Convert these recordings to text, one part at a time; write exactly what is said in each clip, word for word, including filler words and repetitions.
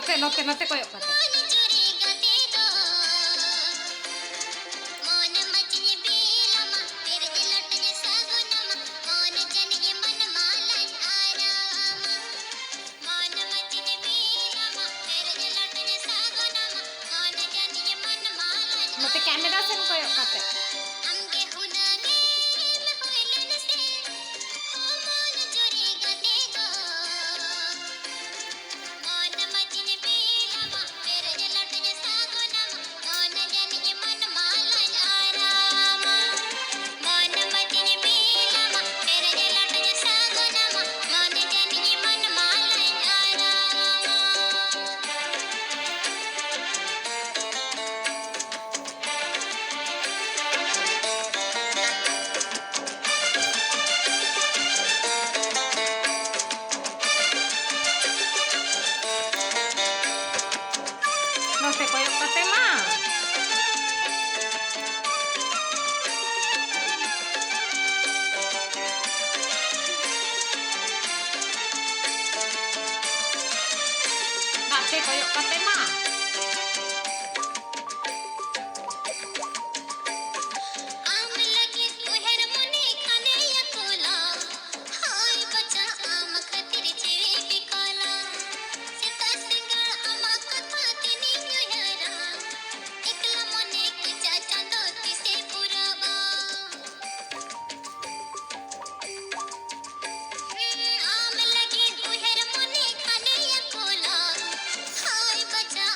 ᱱᱚᱛᱮ, ᱱᱚᱛᱮ, ᱱᱚᱛᱮ ᱠᱚᱭᱚᱜ ᱠᱟᱛᱮ᱾ ᱱᱚᱛᱮ ᱠᱮᱢᱮᱨᱟ ᱥᱮᱱ ᱠᱚᱭᱚᱜ ᱠᱟᱛᱮ᱾ ᱱᱚᱛᱮ ᱠᱚᱭᱚᱜ ᱠᱟᱛᱮ ᱢᱟ᱾ ᱜᱟᱛᱮ ᱠᱚᱭᱚᱜ ᱠᱟᱛᱮ ᱢᱟ᱾ ᱟᱢ ᱞᱟᱹᱜᱤᱫ ᱩᱭᱦᱟᱹᱨ ᱢᱚᱱᱮ ᱠᱷᱟᱱᱮ ᱭᱟᱹᱠᱩᱞᱟ᱾ ᱦᱳᱭ ᱵᱟᱪᱟ ᱟᱢ ᱠᱷᱟᱹᱛᱤᱨ ᱡᱤᱣᱤ ᱵᱤᱠᱚᱞᱟ᱾ ᱥᱮᱛᱟᱜ ᱥᱤᱸᱜᱟᱹᱲ ᱟᱢᱟᱜ ᱠᱟᱛᱷᱟ ᱛᱤᱱᱤᱧ ᱩᱭᱦᱟᱹᱨᱟ᱾ ᱮᱠᱞᱟ ᱢᱚᱱᱮ ᱠᱮᱪᱟ ᱪᱟᱸᱫᱚ ᱛᱤᱥᱮ ᱯᱩᱨᱟᱹᱣᱟ᱾ ᱟᱢ ᱞᱟᱹᱜᱤᱫ ᱩᱭᱦᱟᱹᱨ ᱢᱚᱱᱮ ᱠᱷᱟᱱᱮ ᱭᱟᱹᱠᱩᱞᱟ᱾ ᱦᱳᱭ ᱵᱟᱪᱟ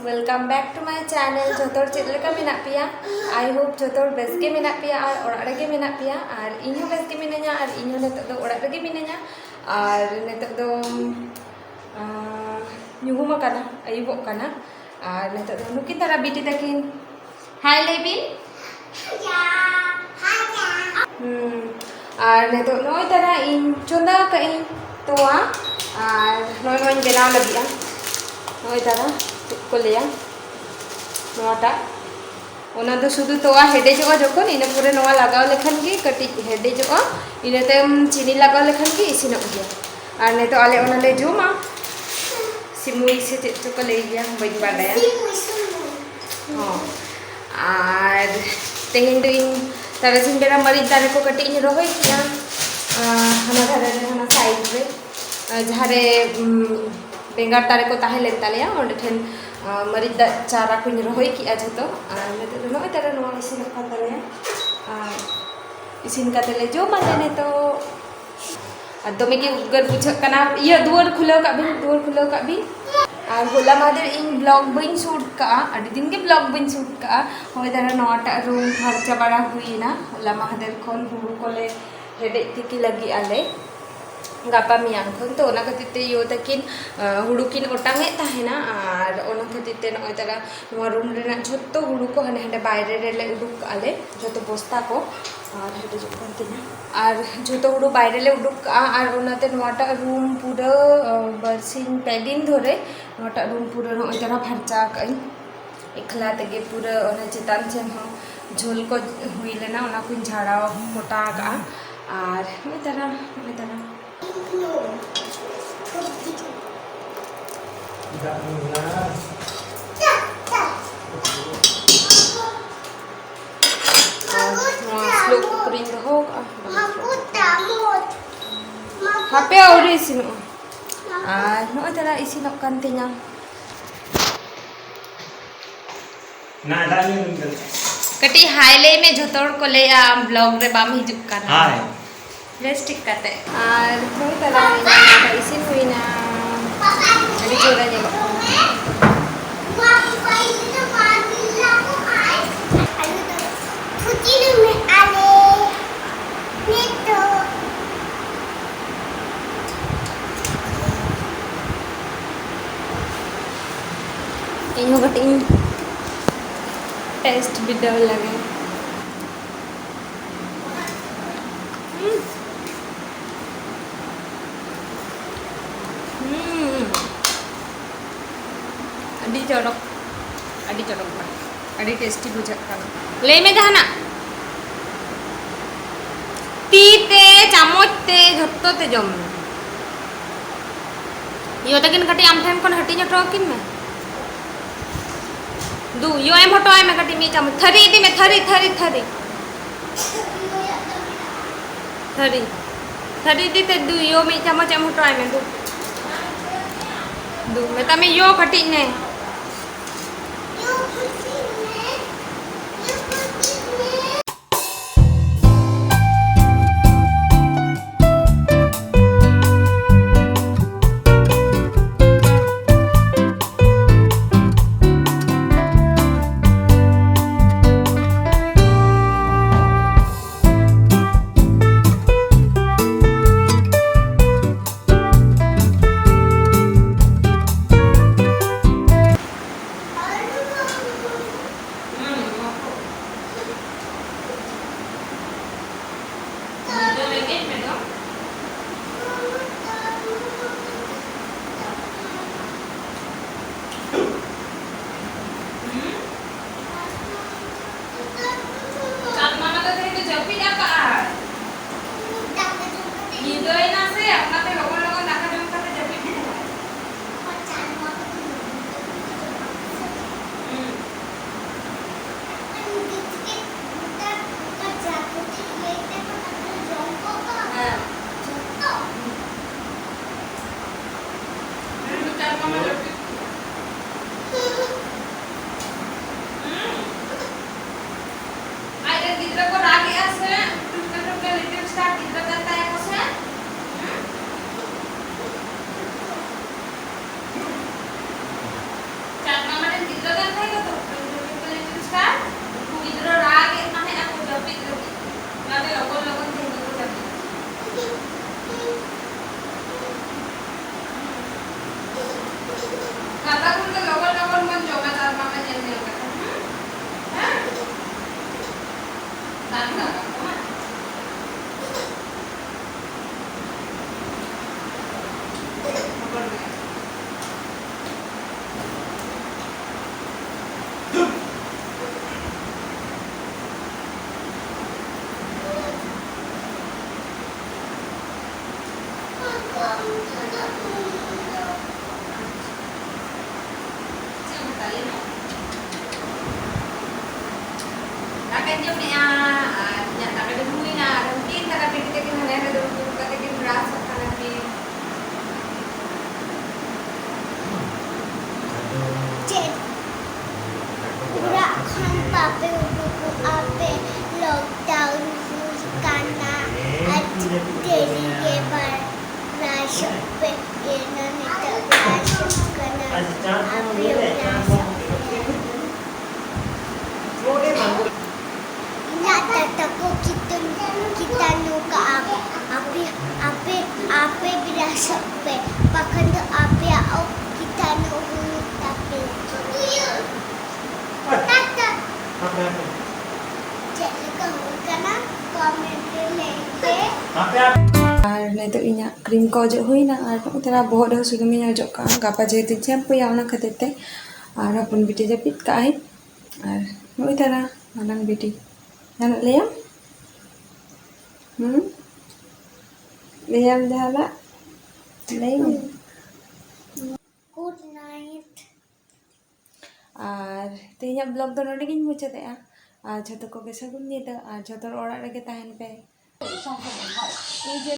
Welcome back to my channel. ᱡᱚᱛᱚ ᱦᱚᱲ ᱪᱮᱫ ᱞᱮᱠᱟ ᱢᱮᱱᱟᱜ ᱯᱮᱭᱟ? I hope ᱡᱚᱛᱚ ᱦᱚᱲ ᱵᱮᱥ ᱜᱮ ᱢᱮᱱᱟᱜ ᱯᱮᱭᱟ ᱟᱨ ᱚᱲᱟᱜ ᱨᱮᱜᱮ ᱢᱮᱱᱟᱜ ᱯᱮᱭᱟ᱾ ᱟᱨ ᱤᱧ ᱦᱚᱸ ᱵᱮᱥ ᱜᱮ ᱢᱤᱱᱟᱹᱧᱟ ᱟᱨ ᱤᱧ ᱦᱚᱸ ᱱᱤᱛᱚᱜ ᱫᱚ ᱚᱲᱟᱜ ᱨᱮᱜᱮ ᱢᱤᱱᱟᱹᱧᱟ᱾ ᱟᱨ ᱱᱤᱛᱚᱜ ᱫᱚ, ᱟᱸ, ᱧᱩᱦᱩᱢ ᱟᱠᱟᱱᱟ, ᱟᱹᱭᱩᱵᱚᱜ ᱠᱟᱱᱟ᱾ ᱟᱨ ᱱᱤᱛᱚᱜ ᱫᱚ ᱱᱩᱠᱤᱱ ᱛᱟᱨᱟ ᱵᱤᱴᱤ ᱛᱟᱹᱠᱤᱱ ᱦᱟᱭ ᱞᱟᱹᱭ ᱵᱤᱱ᱾ ᱦᱩᱸ᱾ ᱟᱨ ᱱᱤᱛᱚᱜ ᱱᱚᱜᱼᱚᱭ ᱛᱟᱨᱟ ᱤᱧ ᱪᱚᱸᱫᱟ ᱟᱠᱟᱫ ᱟᱹᱧ ᱛᱚᱣᱟ, ᱟᱨ ᱱᱚᱜᱼᱚᱭ ᱱᱚᱣᱟᱧ ᱵᱮᱱᱟᱣ ᱞᱟᱹᱜᱤᱫᱼᱟ᱾ ᱱᱚᱜᱼᱚᱭ ᱛᱟᱨᱟ ᱪᱮᱫ ᱠᱚ ᱞᱟᱹᱭᱟ, ᱱᱚᱣᱟᱴᱟᱜ, ᱚᱱᱟ ᱫᱚ ᱥᱩᱫᱷᱩ ᱛᱚᱣᱟ ᱦᱮᱰᱮᱡᱚᱜᱼᱟ ᱡᱚᱠᱷᱚᱱ, ᱤᱱᱟᱹ ᱯᱚᱨᱮ ᱱᱚᱣᱟ ᱞᱟᱜᱟᱣ ᱞᱮᱠᱷᱟᱱ ᱜᱮ ᱠᱟᱹᱴᱤᱡ ᱦᱮᱰᱮᱡᱚᱜᱼᱟ, ᱤᱱᱟᱹ ᱛᱟᱭᱚᱢ ᱪᱤᱱᱤ ᱞᱟᱜᱟᱣ ᱞᱮᱠᱷᱟᱱ ᱜᱮ ᱤᱥᱤᱱᱚᱜ ᱜᱮᱭᱟ᱾ ᱟᱨ ᱱᱤᱛᱚᱜ ᱟᱞᱮ ᱚᱱᱟᱞᱮ ᱡᱚᱢᱟ, ᱥᱤᱢᱩᱭ ᱥᱮ ᱪᱮᱫ ᱪᱚᱠᱚ ᱞᱟᱹᱭ ᱜᱮᱭᱟ, ᱵᱟᱹᱧ ᱵᱟᱰᱟᱭᱟ᱾ ᱥᱤᱢᱩᱭ, ᱥᱤᱢᱩᱭ᱾ ᱦᱚᱸ᱾ ᱟᱨ ᱛᱮᱦᱮᱧ ᱫᱚ ᱤᱧ ᱛᱟᱨᱟᱥᱤᱧ ᱵᱮᱲᱟ ᱢᱟᱹᱨᱤᱪ ᱫᱟᱨᱮ ᱠᱚ ᱠᱟᱹᱴᱤᱡ ᱤᱧ ᱨᱚᱦᱚᱭ ᱠᱮᱜᱼᱟ, ᱟᱨ ᱦᱟᱱᱟ ᱫᱷᱟᱨᱮ ᱨᱮ, ᱦᱟᱱᱟ ᱥᱟᱭᱤᱰ ᱨᱮ, ᱟᱨ ᱡᱟᱦᱟᱸ ᱨᱮ, ᱩᱢ, ᱵᱮᱸᱜᱟᱲ ᱫᱟᱨᱮ ᱠᱚ ᱛᱟᱦᱮᱸ ᱞᱮᱱ ᱛᱟᱞᱮᱭᱟ, ᱚᱸᱰᱮ ᱴᱷᱮᱱ, ᱟᱨ ᱢᱟᱹᱨᱤᱪ ᱫᱟᱜ ᱪᱟᱨᱟ ᱠᱚᱧ ᱨᱚᱦᱚᱭ ᱠᱮᱜᱼᱟ ᱡᱷᱚᱛᱚ᱾ ᱟᱨ ᱱᱤᱛᱚᱜ ᱫᱚ ᱱᱚᱜᱼᱚᱭ ᱛᱟᱨᱟ ᱱᱚᱣᱟ ᱤᱥᱤᱱᱚᱜ ᱠᱟᱱ ᱛᱟᱞᱮᱭᱟ, ᱟᱨ ᱤᱥᱤᱱ ᱠᱟᱛᱮ ᱞᱮ ᱡᱚᱢᱟᱞᱮ ᱱᱤᱛᱚᱜ᱾ ᱟᱨ ᱫᱚᱢᱮ ᱜᱮ ᱩᱫᱽᱜᱟᱹᱨ ᱵᱩᱡᱷᱟᱹᱜ ᱠᱟᱱᱟ᱾ ᱤᱭᱟᱹ, ᱫᱩᱣᱟᱹᱨ ᱠᱷᱩᱞᱟᱹᱣ ᱠᱟᱜ ᱵᱤᱱ, ᱫᱩᱣᱟᱹᱨ ᱠᱷᱩᱞᱟᱹᱣ ᱠᱟᱜ ᱵᱤᱱ᱾ ᱟᱨ ᱦᱚᱞᱟ ᱢᱟᱦᱫᱮᱨ ᱤᱧ vlog ᱵᱟᱹᱧ shoot ᱠᱟᱜᱼᱟ, ᱟᱹᱰᱤ ᱫᱤᱱ ᱜᱮ vlog ᱵᱟᱹᱧ shoot ᱠᱟᱜᱼᱟ᱾ ᱦᱚᱸᱜᱼᱚᱭ ᱫᱟᱨᱟ ᱱᱚᱣᱟᱴᱟᱜ room ᱯᱷᱟᱨᱪᱟ ᱵᱟᱲᱟ ᱦᱩᱭᱮᱱᱟ ᱦᱚᱞᱟ ᱢᱟᱦᱫᱮᱨ ᱠᱷᱚᱱ, ᱦᱩᱲᱩ ᱠᱚᱞᱮ ᱦᱮᱰᱮᱡ ᱛᱤᱠᱤ ᱞᱟᱹᱜᱤᱫ ᱟᱞᱮ ᱜᱟᱯᱟ ᱢᱮᱭᱟᱝ ᱠᱷᱚᱱ᱾ ᱛᱚ ᱚᱱᱟ ᱠᱷᱟᱹᱛᱤᱨ ᱛᱮ ᱭᱳ ᱛᱟᱹᱠᱤᱱ, ᱟᱸ, ᱦᱩᱲᱩ ᱠᱤᱱ ᱚᱴᱟᱝ ᱮᱫ ᱛᱟᱦᱮᱱᱟ, ᱟᱨ ᱚᱱᱟ ᱠᱷᱟᱹᱛᱤᱨ ᱛᱮ ᱱᱚᱜᱼᱚᱭ ᱫᱟᱨᱟ ᱱᱚᱣᱟ room ᱨᱮᱱᱟᱜ ᱡᱷᱚᱛᱚ ᱦᱩᱲᱩ ᱠᱚ ᱦᱟᱸᱰᱮ ᱦᱟᱸᱰᱮ ᱵᱟᱭᱨᱮ ᱨᱮᱞᱮ ᱩᱰᱩᱠ ᱠᱟᱜᱼᱟ ᱞᱮ, ᱡᱷᱚᱛᱚ ᱵᱚᱥᱛᱟ ᱠᱚ᱾ ᱟᱨ ᱦᱮᱰᱮᱡᱚᱜ ᱠᱟᱱ ᱛᱤᱧᱟ᱾ ᱟᱨ ᱡᱷᱚᱛᱚ ᱦᱩᱲᱩ ᱵᱟᱭᱨᱮ ᱞᱮ ᱩᱰᱩᱠ ᱠᱟᱜᱼᱟ, ᱟᱨ ᱚᱱᱟᱛᱮ ᱱᱚᱣᱟᱴᱟᱜ room ᱯᱩᱨᱟᱹ, ᱟᱸ, ᱵᱟᱨᱥᱤᱧ ᱯᱮ ᱫᱤᱱ ᱫᱷᱚᱨᱮ ᱱᱚᱣᱟᱴᱟᱜ room ᱯᱩᱨᱟᱹ ᱱᱚᱜᱼᱚᱭ ᱫᱟᱨᱟ ᱯᱷᱟᱨᱪᱟ ᱟᱠᱟᱜ ᱟᱹᱧ᱾ ᱮᱠᱞᱟ ᱛᱮᱜᱮ ᱯᱩᱨᱟᱹ ᱚᱱᱟ ᱪᱮᱛᱟᱱ ᱥᱮᱱ ᱦᱚᱸ ᱡᱷᱟᱹᱞ ᱠᱚ ᱦᱩᱭ ᱞᱮᱱᱟ, ᱚᱱᱟ ᱠᱚᱧ ᱡᱷᱟᱲᱟᱣ ᱜᱚᱴᱟ ᱟᱠᱟᱜᱼᱟ᱾ ᱟᱨ ᱱᱚᱜᱼᱚᱭ ᱛᱟᱨᱟ, ᱱᱚᱜᱼᱚᱭ ᱛᱟᱨᱟ᱾ ᱟᱨ ᱱᱚᱣᱟ slow cooker ᱨᱤᱧ ᱫᱚᱦᱚ ᱠᱟᱜᱼᱟ᱾ ᱦᱟᱯᱮ, ᱟᱹᱣᱨᱤ ᱤᱥᱤᱱᱚᱜᱼᱟ᱾ ᱟᱨ ᱱᱚᱜᱼᱚᱭ ᱛᱟᱨᱟ ᱤᱥᱤᱱᱚᱜ ᱠᱟᱱ ᱛᱤᱧᱟ᱾ ᱱᱟ, ᱫᱟᱜ ᱧᱩ ᱦᱩᱭ ᱠᱟᱱᱟ᱾ ᱠᱟᱹᱴᱤᱡ ᱦᱟᱭ ᱞᱟᱹᱭ ᱢᱮ, ᱡᱷᱚᱛᱚ ᱦᱚᱲ ᱠᱚ ᱞᱟᱹᱭᱟ ᱟᱢ vlog ᱨᱮ ᱵᱟᱢ ᱦᱤᱡᱩᱜ ᱠᱟᱱᱟ᱾ ᱦᱟᱭ᱾ ᱵᱮᱥ ᱴᱷᱤᱠ ᱠᱟᱛᱮ᱾ ᱟᱨ ᱦᱳᱭ ᱛᱟᱞᱟ ᱤᱥᱤᱱ ᱦᱩᱭᱱᱟ᱾ ᱟᱹᱰᱤ ᱪᱮᱦᱨᱟ ᱧᱮᱞᱚᱜ ᱠᱟᱱᱟ᱾ ᱴᱮᱥᱴ ᱵᱤᱰᱟᱹᱣ ᱞᱟᱹᱜᱤᱫ᱾ ᱦᱩᱸ᱾ ᱦᱩᱸ᱾ ᱟᱹᱰᱤ ᱪᱚᱨᱚᱠ, ᱟᱹᱰᱤ ᱪᱚᱨᱚᱠ ᱠᱟᱱᱟ, ᱟᱹᱰᱤ ᱴᱮᱥᱴᱤ ᱵᱩᱡᱷᱟᱹᱜ ᱠᱟᱱᱟ᱾ ᱞᱟᱹᱭ ᱢᱮ ᱡᱟᱦᱟᱱᱟᱜ᱾ ᱛᱤ ᱛᱮ, ᱪᱟᱢᱚᱪ ᱛᱮ, ᱡᱷᱚᱛᱚ ᱛᱮ ᱡᱚᱢ ᱢᱮ᱾ ᱭᱳ ᱛᱟᱹᱠᱤᱱ ᱠᱟᱹᱴᱤᱡ ᱟᱢ ᱴᱷᱮᱱ ᱠᱷᱚᱱ ᱦᱟᱹᱴᱤᱧ ᱦᱚᱴᱚ ᱟᱹᱠᱤᱱ ᱢᱮ᱾ ᱫᱩ, ᱭᱳ ᱮᱢ ᱦᱚᱴᱚ ᱟᱭ ᱢᱮ ᱠᱟᱹᱴᱤᱡ ᱢᱤᱫ ᱪᱟᱢᱚᱪ᱾ ᱛᱷᱟᱹᱨᱤ ᱤᱫᱤ ᱢᱮ, ᱛᱷᱟᱹᱨᱤ, ᱛᱷᱟᱹᱨᱤ, ᱛᱷᱟᱹᱨᱤ᱾ ᱛᱷᱟᱹᱨᱤ, ᱛᱷᱟᱹᱨᱤ ᱤᱫᱤ ᱛᱮ ᱫᱩ, ᱭᱳ ᱢᱤᱫ ᱪᱟᱢᱚᱪ ᱮᱢ ᱦᱚᱴᱚ ᱟᱭ ᱢᱮ, ᱫᱩ᱾ ᱫᱩ, ᱢᱮᱛᱟᱜ ᱢᱮ, ᱭᱳ ᱠᱟᱹᱴᱤᱡ ᱢᱮ᱾ ᱡᱚᱢᱮᱜᱼᱟ ᱟᱨ ᱤᱧᱟᱹᱜ ᱫᱟᱠᱟ ᱡᱚᱢ ᱦᱩᱭᱱᱟ ᱟᱨ ᱩᱱᱠᱤᱱ ᱫᱟᱠᱟ ᱵᱤᱴᱤ ᱛᱟᱹᱠᱤᱱ ᱦᱟᱸᱰᱮ ᱦᱟᱸᱰᱮ ᱫᱩᱲᱩᱵ ᱫᱩᱲᱩᱵ ᱠᱟᱛᱮ ᱠᱤᱱ ᱵᱨᱟᱥᱚᱜ ᱠᱟᱱᱟ ᱠᱤᱱ᱾ ᱪᱮᱫ? ᱚᱲᱟᱜ ᱠᱷᱚᱱ ᱵᱟᱯᱮ ᱩᱰᱩᱠᱚᱜᱼᱟ ᱯᱮ, ᱞᱚᱠᱰᱟᱣᱩᱱ ᱦᱩᱭ ᱠᱟᱱᱟ ᱟᱨ ᱰᱮᱞᱤ ᱜᱮ ᱵᱨᱟᱥᱚᱜ ᱯᱮ, ᱮᱱᱟ ᱱᱤᱛᱚᱜ ᱵᱨᱟᱥᱚᱜ ᱠᱟᱱᱟ, ᱟᱯᱮ ᱦᱚᱸ ᱵᱨᱟᱥᱚᱜ ᱯᱮ᱾ ᱤᱧᱟᱜ ᱫᱟᱛᱟ ᱠᱚ ᱠᱤᱛᱟᱹᱱ-, ᱠᱤᱴᱟᱱᱩ ᱠᱟᱜᱼᱟ᱾ ᱟᱯᱮ, ᱟᱯᱮ, ᱟᱯᱮ ᱵᱨᱟᱥᱚᱜ ᱯᱮ, ᱵᱟᱠᱷᱟᱱ ᱫᱚ ᱟᱯᱮᱭᱟᱜ ᱦᱚᱸ ᱠᱤᱴᱟᱱᱩ ᱦᱩᱭᱩᱜ ᱛᱟᱯᱮᱭᱟ᱾ ᱪᱮᱫ ᱞᱮᱠᱟ ᱦᱩᱭ ᱠᱟᱱᱟ, ᱠᱚᱢᱮᱱᱴ ᱨᱮ ᱞᱟᱹᱭ ᱯᱮ᱾ ᱟᱨ ᱱᱤᱛᱚᱜ ᱤᱧᱟᱹᱜ ᱠᱨᱤᱢ ᱠᱚ ᱚᱡᱚᱜ ᱦᱩᱭᱱᱟ ᱟᱨ ᱱᱚᱜᱼᱚᱭ ᱛᱟᱨᱟ ᱵᱚᱦᱚᱜ ᱨᱮᱦᱚᱸ ᱥᱩᱱᱩᱢᱤᱧ ᱚᱡᱚᱜ ᱠᱟᱜᱼᱟ᱾ ᱜᱟᱯᱟ ᱡᱮᱦᱮᱛᱩᱧ ᱥᱮᱢᱯᱩᱭᱟ, ᱚᱱᱟ ᱠᱷᱟᱹᱛᱤᱨ ᱛᱮ᱾ ᱟᱨ ᱦᱚᱯᱚᱱ ᱵᱤᱴᱤ ᱡᱟᱹᱯᱤᱫ ᱠᱟᱜᱼᱟᱭ᱾ ᱟᱨ ᱱᱩᱭ ᱛᱟᱨᱟ ᱢᱟᱨᱟᱝ ᱵᱤᱴᱤ᱾ ᱡᱟᱦᱟᱱᱟᱜ ᱞᱟᱹᱭᱟᱢ? ᱦᱩᱸ? ᱞᱟᱹᱭᱟᱢ ᱡᱟᱦᱟᱱᱟᱜ? ᱞᱟᱹᱭ ᱢᱮ᱾ Good night. ᱟᱨ ᱛᱮᱦᱮᱧᱟᱜ ᱵᱞᱚᱜ ᱫᱚ ᱱᱚᱰᱮ ᱜᱤᱧ ᱢᱩᱪᱟᱹᱫᱮᱜᱼᱟ᱾ ᱟᱨ ᱡᱷᱚᱛᱚ ᱠᱚᱜᱮ ᱥᱟᱹᱜᱩᱱ ᱧᱤᱫᱟᱹ, ᱟᱨ ᱡᱷᱚᱛᱚ ᱦᱚᱲ ᱚᱲᱟᱜ ᱨᱮᱜᱮ ᱛᱟᱦᱮᱱ ᱯᱮ᱾